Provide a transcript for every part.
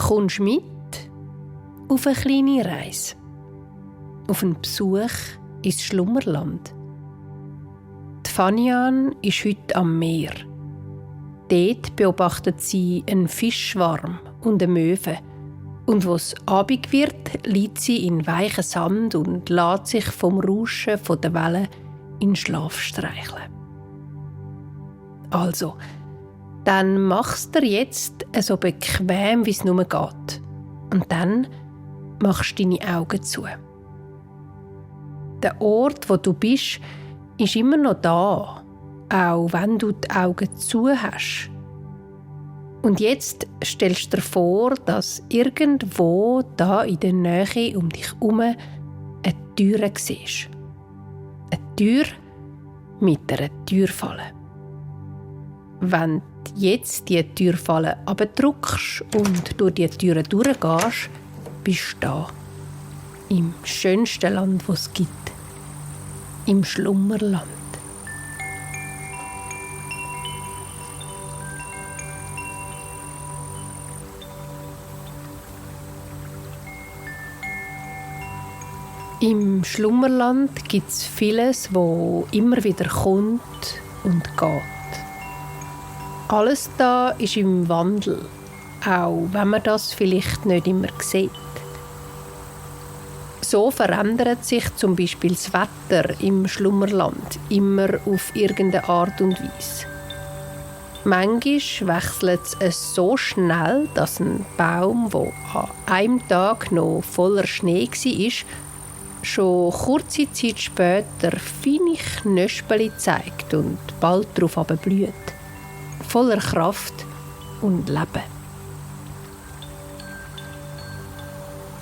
Kommst mit auf eine kleine Reise, auf einen Besuch ins Schlummerland. Die Fanian ist heute am Meer. Dort beobachtet sie einen Fischschwarm und eine Möwe. Und als es Abend wird, liegt sie in weichen Sand und lässt sich vom Rauschen der Wellen in Schlaf streicheln. Also, dann machst du dir jetzt so bequem, wie es nur geht. Und dann machst du deine Augen zu. Der Ort, wo du bist, ist immer noch da, auch wenn du die Augen zu hast. Und jetzt stellst du dir vor, dass irgendwo da in der Nähe um dich herum eine Tür siehst. Eine Tür mit einer Türfalle. Wenn du jetzt die Türfalle abdrückst und durch die Türe durchgehst, bist du da. Im schönsten Land, das es gibt. Im Schlummerland. Im Schlummerland gibt es vieles, wo immer wieder kommt und geht. Alles da ist im Wandel, auch wenn man das vielleicht nicht immer sieht. So verändert sich zum Beispiel das Wetter im Schlummerland immer auf irgendeine Art und Weise. Manchmal wechselt es so schnell, dass ein Baum, der an einem Tag noch voller Schnee war, schon kurze Zeit später feine Knöspel zeigt und bald darauf blüht. Voller Kraft und Leben.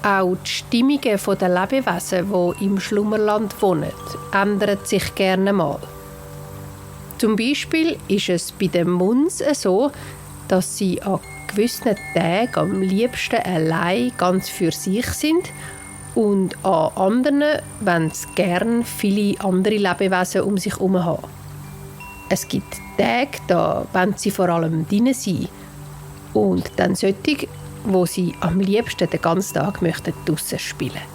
Auch die Stimmungen der Lebewesen, die im Schlummerland wohnen, ändern sich gerne mal. Zum Beispiel ist es bei den Muns so, dass sie an gewissen Tagen am liebsten allein ganz für sich sind und an anderen wollen sie gerne viele andere Lebewesen um sich herum haben. Es gibt Tage, da wollen sie vor allem drinnen sein und dann solche, wo sie am liebsten den ganzen Tag draussen spielen möchten.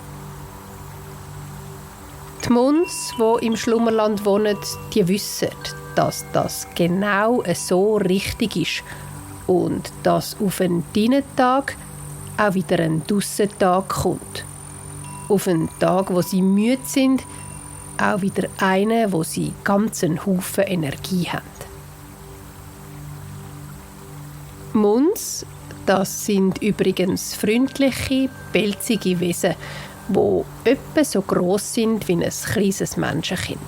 Die Muns, die im Schlummerland wohnen, die wissen, dass das genau so richtig ist und dass auf einen Drinnentag auch wieder ein Draussentag kommt. Auf einen Tag, wo sie müde sind, auch wieder einen, wo sie ganz einen Haufen Energie haben. Muns, das sind übrigens freundliche, pelzige Wesen, die etwa so gross sind wie ein kleines Menschenkind.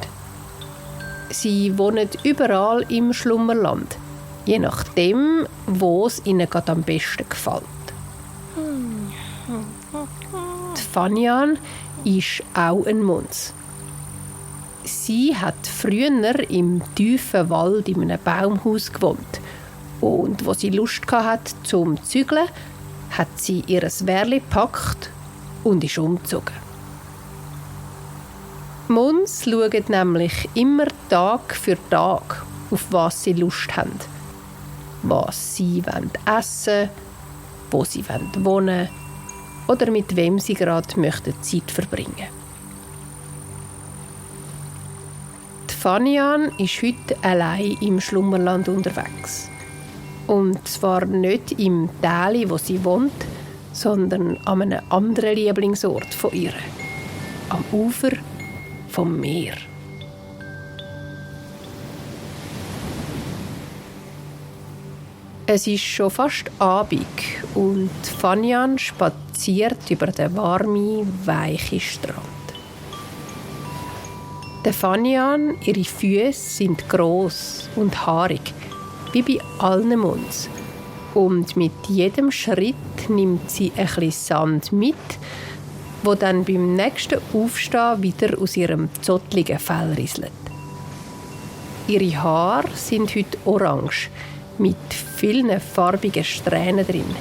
Sie wohnen überall im Schlummerland, je nachdem, wo es ihnen gerade am besten gefällt. Die Fanian ist auch ein Muns. Sie hat früher im tiefen Wald in einem Baumhaus gewohnt. Und als sie Lust hatte zum Zügeln, hat sie ihr Wehrli gepackt und ist umgezogen. Muns schauen nämlich immer Tag für Tag, auf was sie Lust haben. Was sie essen wollen, wo sie wohnen wollen oder mit wem sie gerade Zeit verbringen möchten. Die Fanian ist heute allein im Schlummerland unterwegs. Und zwar nicht im Tal, wo sie wohnt, sondern an einem anderen Lieblingsort von ihr. Am Ufer vom Meer. Es ist schon fast Abend und Fanian spaziert über den warmen, weichen Strand. Der Fanian, ihre Füße sind gross und haarig, wie bei allen Muns. Und mit jedem Schritt nimmt sie ein bisschen Sand mit, wo dann beim nächsten Aufstehen wieder aus ihrem zottligen Fell rieselt. Ihre Haare sind heute orange, mit vielen farbigen Strähnen drin,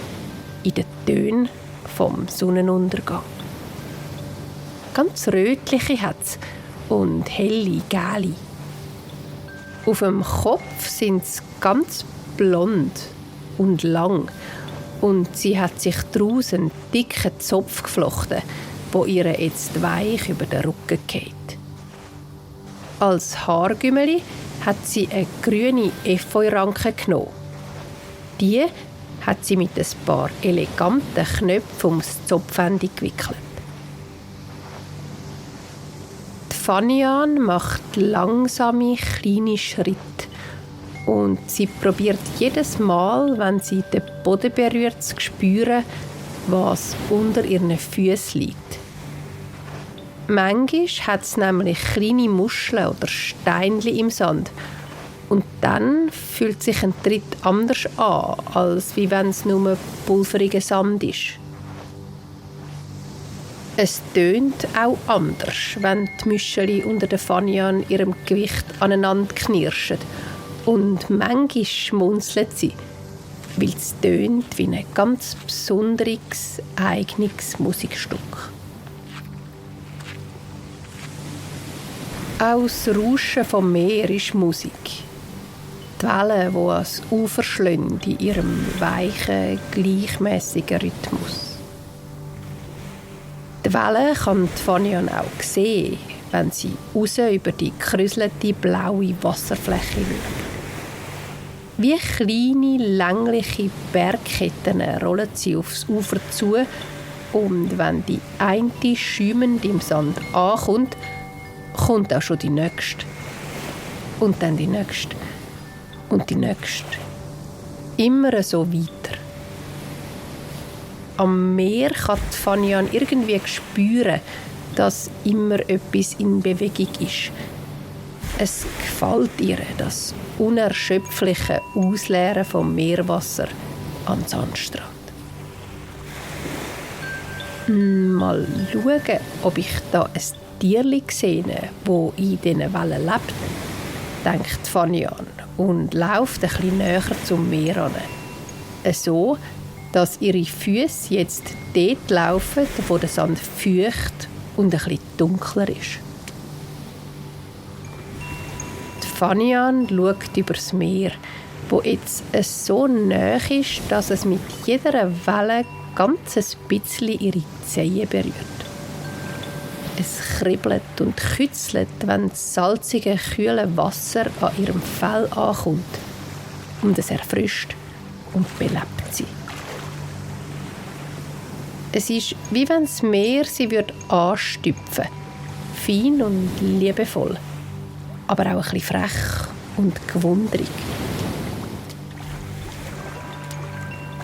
in den Tönen vom Sonnenuntergang. Ganz rötliche hat es und helle, gelbe. Auf dem Kopf sind sie ganz blond und lang und sie hat sich daraus einen dicken Zopf geflochten, wo ihr jetzt weich über den Rücken geht. Als Haargümmeli hat sie eine grüne Efeu-Ranke genommen. Die hat sie mit ein paar eleganten Knöpfen ums Zopfende gewickelt. Die Fanian macht langsame, kleine Schritte und sie probiert jedes Mal, wenn sie den Boden berührt, zu spüren, was unter ihren Füßen liegt. Manchmal hat es nämlich kleine Muscheln oder Steinchen im Sand. Und dann fühlt sich ein Tritt anders an, als wie wenn es nur pulveriger Sand ist. Es tönt auch anders, wenn die Müscheli unter der Fanian ihrem Gewicht aneinander knirschen. Und manchmal schmunzelt sie, weil es tönt wie ein ganz besonderes, eigenes Musikstück. Auch das Rauschen vom Meer ist Musik. Die Wellen, die ans Ufer schlagen, in ihrem weichen, gleichmäßigen Rhythmus. Die Wellen kann die Fanian auch sehen, wenn sie raus über die gekräuselte blaue Wasserfläche schaut. Wie kleine, längliche Bergketten rollen sie aufs Ufer zu und wenn die eine schäumend im Sand ankommt, kommt auch schon die nächste. Und dann die nächste. Und die nächste. Immer so weiter. Am Meer kann die Fanian irgendwie spüren, dass immer etwas in Bewegung ist. Es gefällt ihr, das unerschöpfliche Ausleeren vom Meerwasser am Sandstrand. Mal schauen, ob ich da ein Tierli sehe, das in diesen Wellen lebt, denkt Fanian und läuft ein bisschen näher zum Meer an. So, dass ihre Füße jetzt dort laufen, wo der Sand feucht und ein bisschen dunkler ist. Die Fanian schaut übers Meer, wo jetzt so nahe ist, dass es mit jeder Welle ganz ein bisschen ihre Zehen berührt. Es kribbelt und kützelt, wenn das salzige, kühle Wasser an ihrem Fell ankommt. Und es erfrischt und belebt sie. Es ist, wie wenn das Meer sie anstüpfen würde. Fein und liebevoll. Aber auch ein bisschen frech und gewundrig.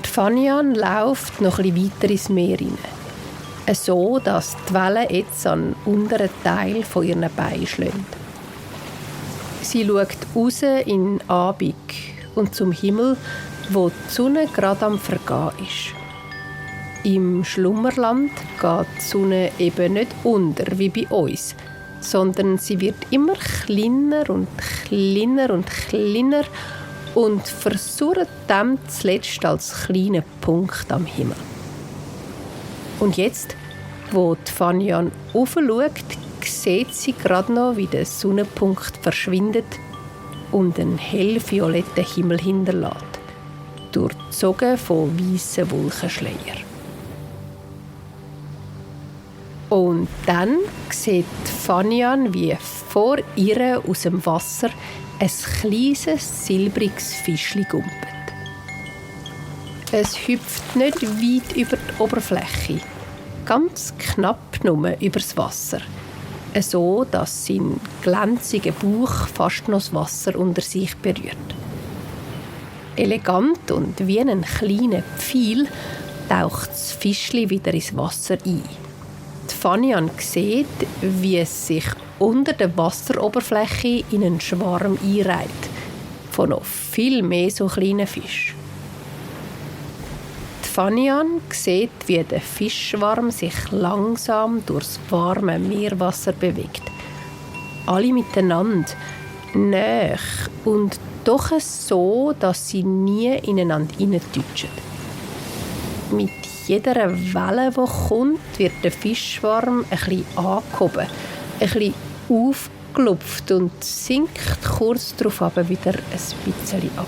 Die Fanian läuft noch ein bisschen weiter ins Meer hinein. So, dass die Wellen jetzt an den unteren Teil von ihren Beinen schlagen. Sie schaut raus in den Abend und zum Himmel, wo die Sonne gerade am Vergehen ist. Im Schlummerland geht die Sonne eben nicht unter wie bei uns, sondern sie wird immer kleiner und kleiner und kleiner und versurrt dann zuletzt als kleiner Punkt am Himmel. Und jetzt, wo die Fanian raufschaut, sieht sie gerade noch, wie der Sonnenpunkt verschwindet und einen hellvioletten Himmel hinterlässt, durchzogen von weißen Wolkenschleier. Und dann sieht Fanian, wie vor ihr aus dem Wasser ein kleines, silbriges Fischli gumpet. Es hüpft nicht weit über die Oberfläche, ganz knapp nur über das Wasser, so dass sein glänziger Bauch fast noch das Wasser unter sich berührt. Elegant und wie ein kleiner Pfeil taucht das Fischli wieder ins Wasser ein. Die Fanian sieht, wie es sich unter der Wasseroberfläche in einen Schwarm einreiht, von noch viel mehr so kleinen Fischen. Die Fanian sieht, wie der Fischschwarm sich langsam durchs warme Meerwasser bewegt. Alle miteinander, nahe und doch so, dass sie nie ineinander hineintutschen. Mit jeder Welle, die kommt, wird der Fischschwarm ein bisschen angehoben, ein bisschen aufgelupft und sinkt kurz darauf aber wieder ein bisschen ab.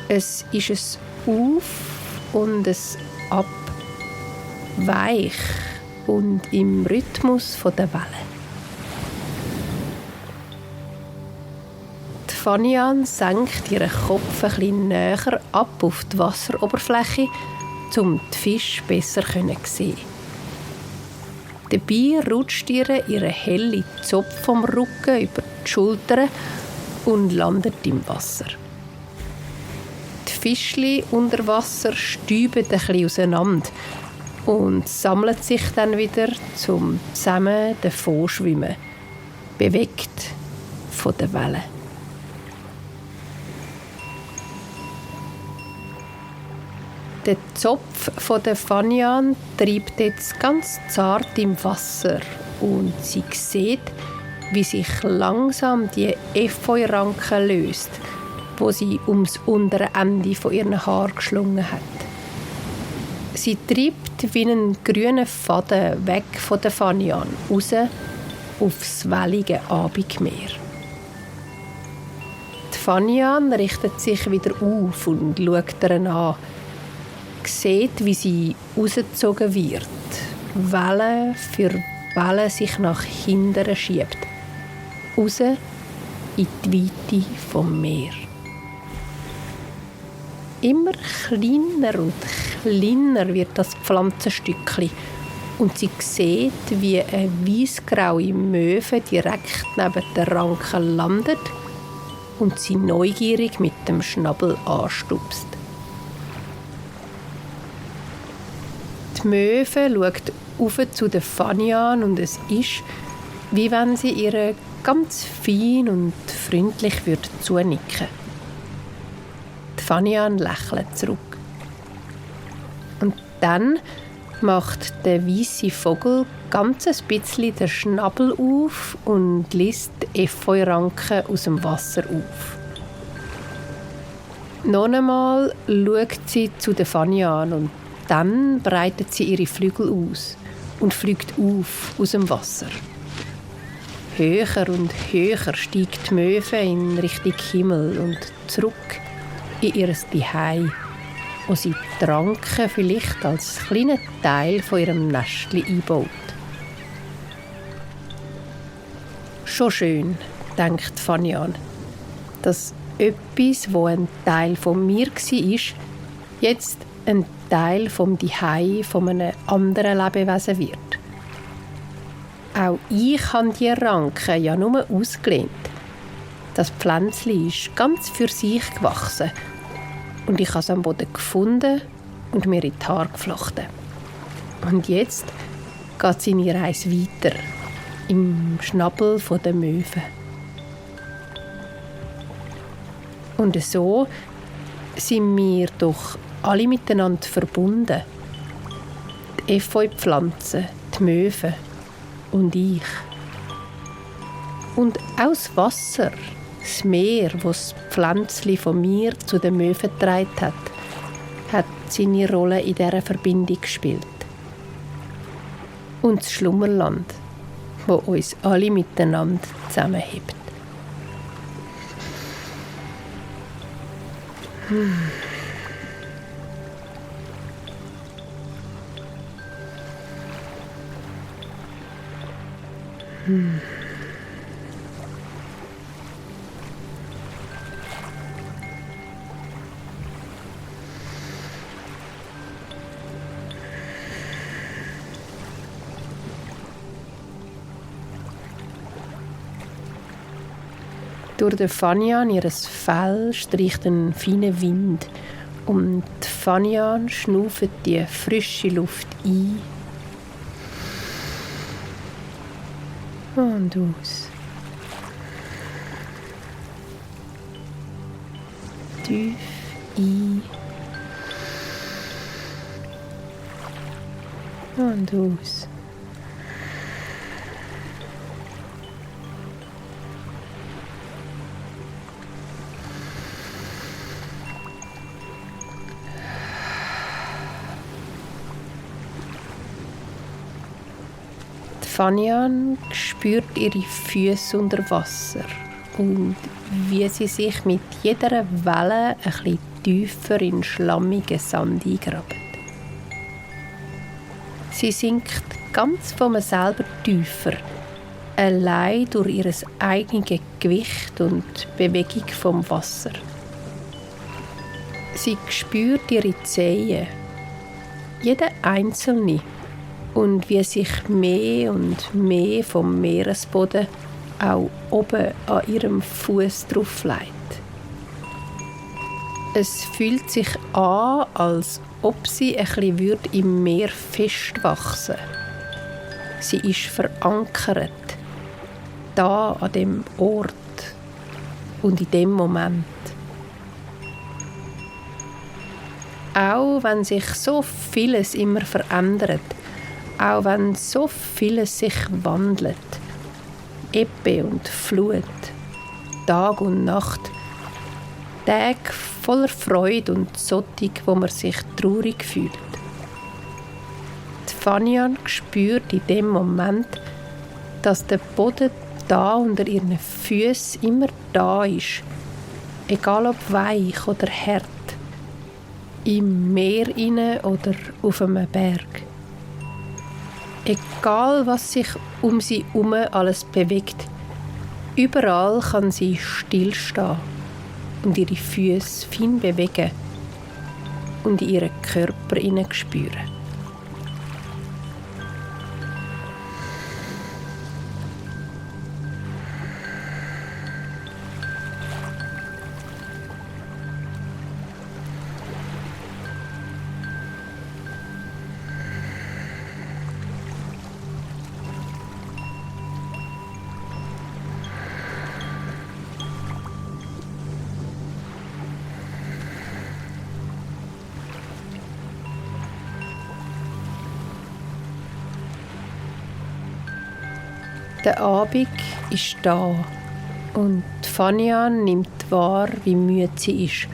Es ist ein auf und es ab, weich und im Rhythmus der Wellen. Die Fanian senkt ihren Kopf ein bisschen näher ab auf die Wasseroberfläche, um die Fische besser zu sehen. Dabei rutscht ihr helle Zopf vom Rücken über die Schultern und landet im Wasser. Die Fischli unter Wasser stäuben ein bisschen auseinander und sammeln sich dann wieder, um zusammen davon zu schwimmen, bewegt von den Wellen. Der Zopf von der Fanian treibt jetzt ganz zart im Wasser und sie sieht, wie sich langsam die Efeu-Ranke löst, wo sie ums untere Ende von ihren Haaren geschlungen hat. Sie treibt wie einen grünen Faden weg von der Fanian raus aufs wellige Abendmeer. Die Fanian richtet sich wieder auf und schaut ihr an, sieht, wie sie rausgezogen wird, Welle für Welle sich nach hinten schiebt, raus in die Weite vom Meer. Immer kleiner und kleiner wird das Pflanzenstückchen und sie sieht, wie eine weissgraue Möwe direkt neben der Ranke landet und sie neugierig mit dem Schnabel anstupst. Die Möwe schaut auf zu der Fanian und es ist, wie wenn sie ihr ganz fein und freundlich zunicken würde. Die Fanian lächelt zurück. Und dann macht der weisse Vogel ganz ein bisschen den Schnabel auf und liest die Efeu-Ranke aus dem Wasser auf. Noch einmal schaut sie zu der Fanian und dann breitet sie ihre Flügel aus und fliegt auf aus dem Wasser. Höher und höher steigt die Möwe in Richtung Himmel und zurück in ihr Zuhause, wo sie die Ranke vielleicht als kleinen Teil von ihrem Nestchen einbaut. Schon schön, denkt Fanian, dass etwas, das ein Teil von mir war, jetzt ein Teil vom Zuhause von einem anderen Lebewesen wird. Auch ich habe die Ranke ja nur ausgelehnt. Das Pflänzchen ist ganz für sich gewachsen und ich habe es am Boden gefunden und mir in die Haare geflochten. Und jetzt geht seine Reise weiter, im Schnabel der Möwe. Und so sind wir doch alle miteinander verbunden. Die Efeu-Pflanzen, die Möwe und ich. Und auch das Wasser, das Meer, das das Pflänzchen von mir zu den Möwen getragen hat seine Rolle in dieser Verbindung gespielt. Und das Schlummerland, das uns alle miteinander zusammenhält. Durch den Fanian ihres Fell streicht ein feiner Wind und die Fanian schnauft die frische Luft ein und aus. Tief ein und aus. Fanian spürt ihre Füße unter Wasser und wie sie sich mit jeder Welle ein bisschen tiefer in schlammigen Sand eingraben. Sie sinkt ganz von mir selber tiefer, allein durch ihr eigenes Gewicht und Bewegung vom Wasser. Sie spürt ihre Zehen, jede einzelne, und wie sich mehr und mehr vom Meeresboden auch oben an ihrem Fuß drauf legt. Es fühlt sich an, als ob sie ein bisschen im Meer festwachsen würde. Sie ist verankert, da an dem Ort und in dem Moment. Auch wenn sich so vieles immer verändert, auch wenn so vieles sich wandelt, Ebbe und Flut, Tag und Nacht, Tage voller Freude und Sottig, wo man sich traurig fühlt. Die Fanian spürt in dem Moment, dass der Boden da unter ihren Füßen immer da ist, egal ob weich oder hart, im Meer inne oder auf einem Berg. Egal, was sich um sie herum alles bewegt, überall kann sie stillstehen und ihre Füße fein bewegen und in ihren Körper spüren. Der Abend ist da und Fanian nimmt wahr, wie müde sie ist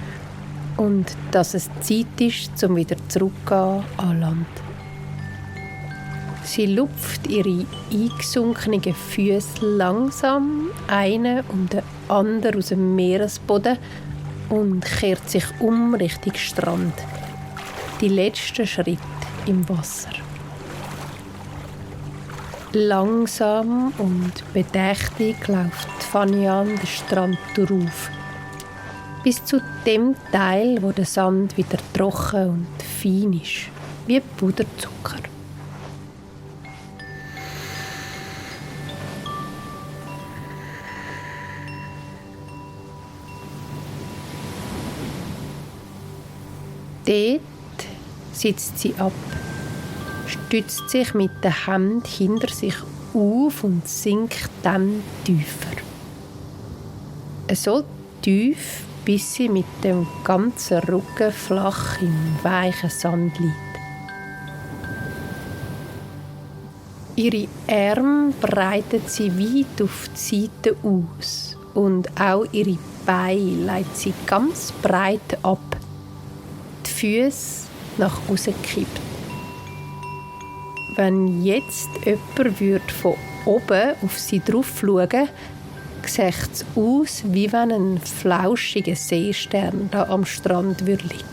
und dass es Zeit ist, um wieder zurückzugehen an Land. Sie lupft ihre eingesunkenen Füße langsam einen um den anderen aus dem Meeresboden und kehrt sich um Richtung Strand. Die letzten Schritte im Wasser. Langsam und bedächtig läuft Fanian den Strand darauf, bis zu dem Teil, wo der Sand wieder trocken und fein ist, wie Puderzucker. Dort sitzt sie ab, stützt sich mit den Händen hinter sich auf und sinkt dann tiefer. So tief, bis sie mit dem ganzen Rücken flach im weichen Sand liegt. Ihre Arme breitet sie weit auf die Seite aus und auch ihre Beine legt sie ganz breit ab, die Füße nach außen gekippt. Wenn jetzt jemand von oben auf sie drauf schauen würde, sieht es aus, wie wenn ein flauschiger Seestern da am Strand liegen würde.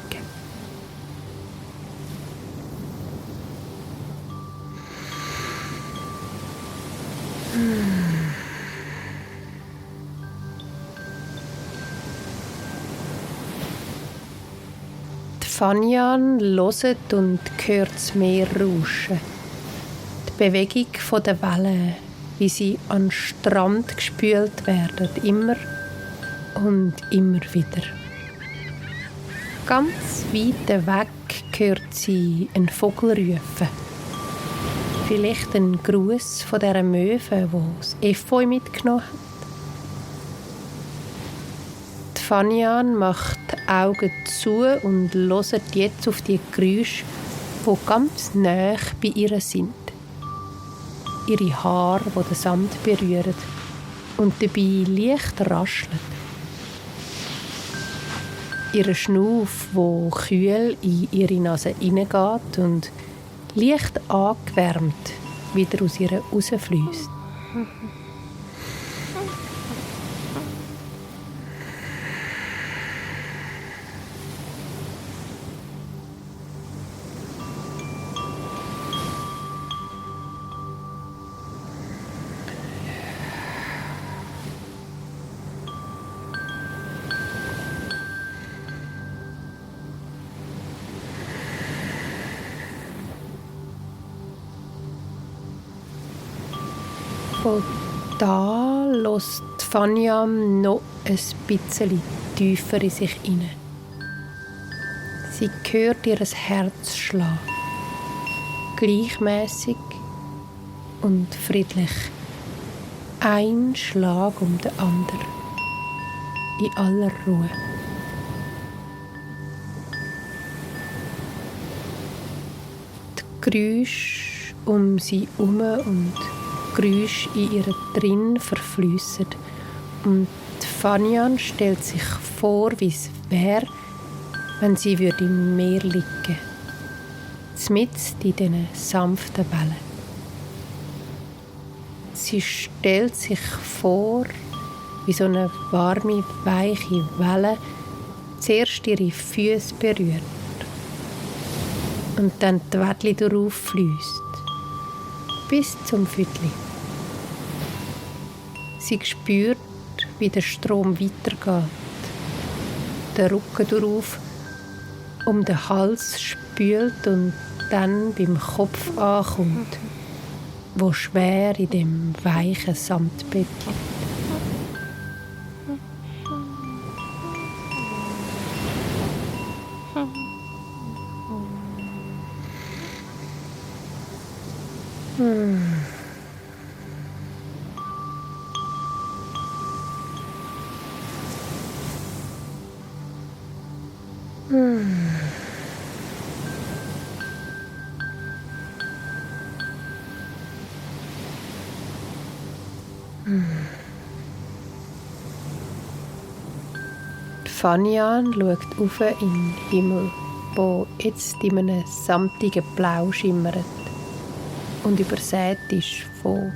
Fanian hört und hört das Meer rauschen. Die Bewegung der Wellen, wie sie an den Strand gespült werden, immer und immer wieder. Ganz weit weg hört sie einen Vogel rufen. Vielleicht ein Gruß von dieser Möwe, die das Efeu mitgenommen hat. Die Fanian macht die Augen zu und hört jetzt auf die Geräusche, die ganz nahe bei ihr sind. Ihre Haare, die den Sand berühren und dabei leicht rascheln. Ihr Schnuff, der kühl in ihre Nase hineingeht und leicht angewärmt wieder aus ihr rausfliesst. Von da lässt Fanian noch ein bisschen tiefer in sich hinein. Sie hört ihr Herz schlagen. Gleichmäßig und friedlich. Ein Schlag um den anderen. In aller Ruhe. Die Geräusche um sie herum und die Geräusche in ihr drin verfliessen. Und Fanian stellt sich vor, wie es wäre, wenn sie im Meer liegen würde. Mitten in diesen sanften Wellen. Sie stellt sich vor, wie so eine warme, weiche Welle zuerst ihre Füße berührt und dann die Wädli darauf fließt, bis zum Füdli. Sie spürt, wie der Strom weitergeht, den Rücken darauf, um den Hals spült und dann beim Kopf ankommt, wo schwer in dem weichen Samtbett liegt. Fanian schaut auf in den Himmel, der jetzt in einem samtigen Blau schimmert und übersät ist von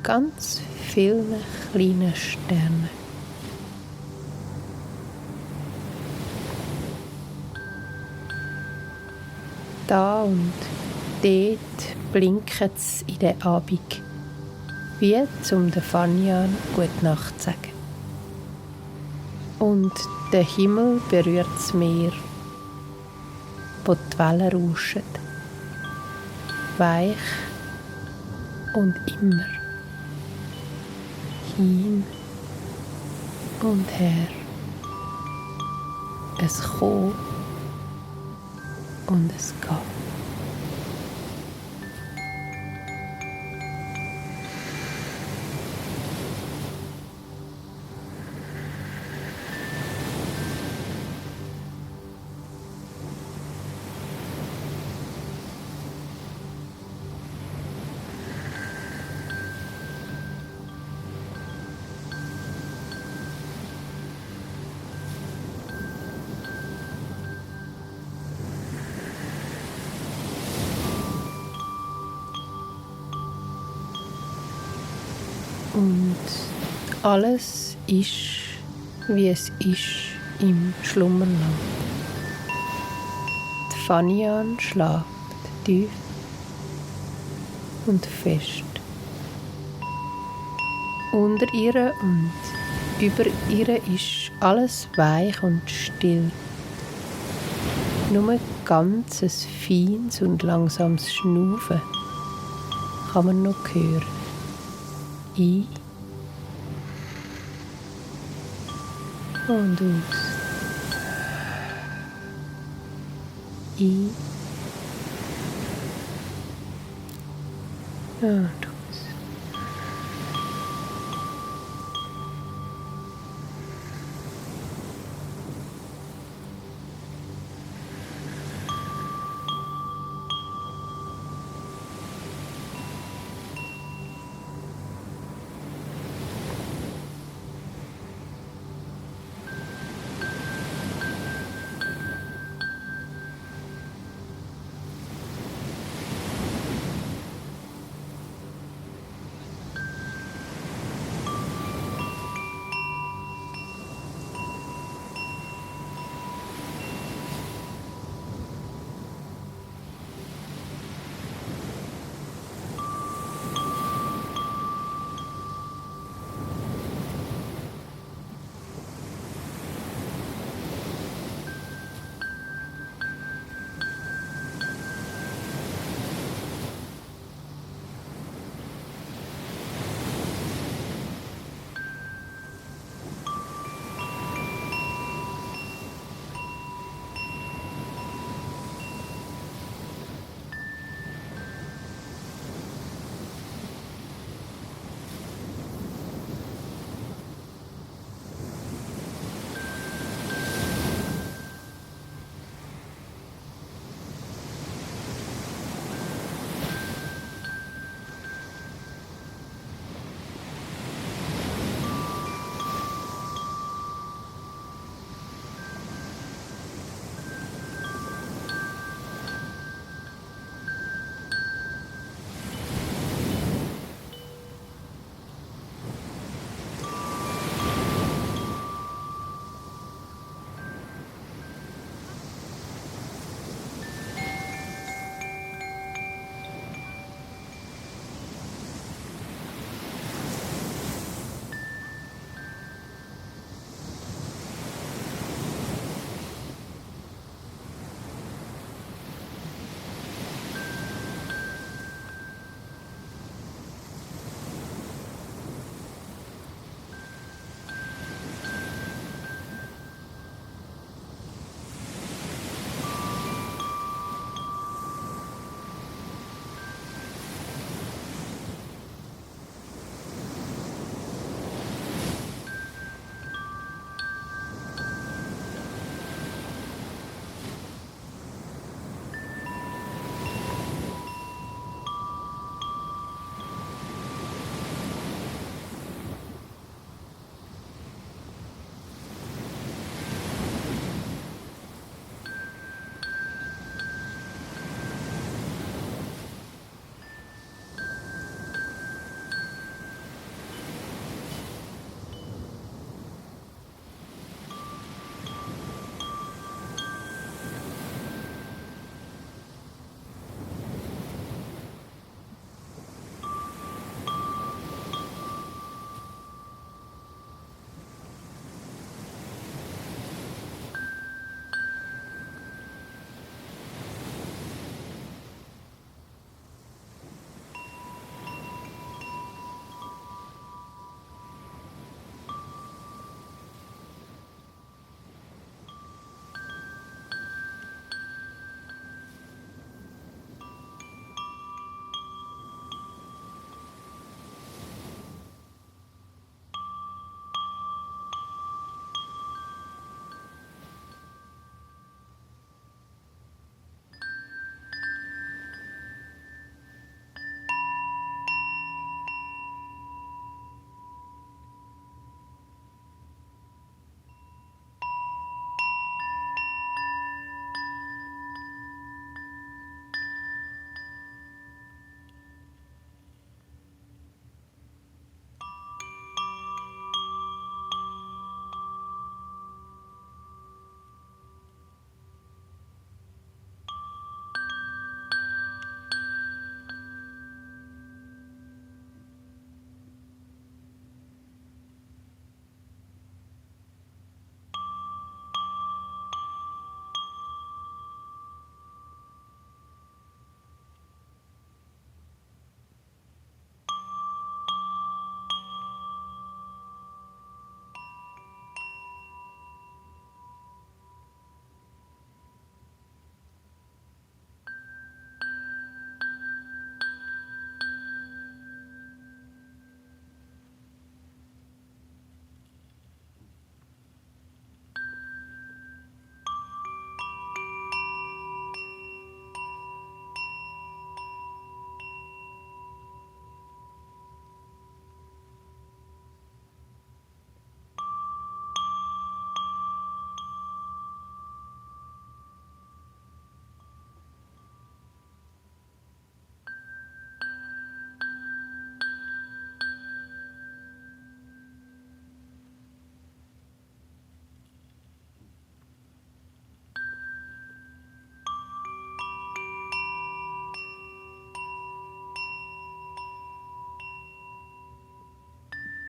ganz vielen kleinen Sternen. Da und dort blinkt es in den Abend, wie um den Fanian Gute Nacht zu sagen. Und der Himmel berührt das Meer, wo die Wellen rauschen. Weich und immer. Hin und her. Es kommt und es geht. Und alles ist, wie es ist im Schlummerland. Die Fanian schläft tief und fest. Unter ihr und über ihr ist alles weich und still. Nur ganz ein feines und langsames Schnaufen kann man noch hören. Ein und aus. Ein und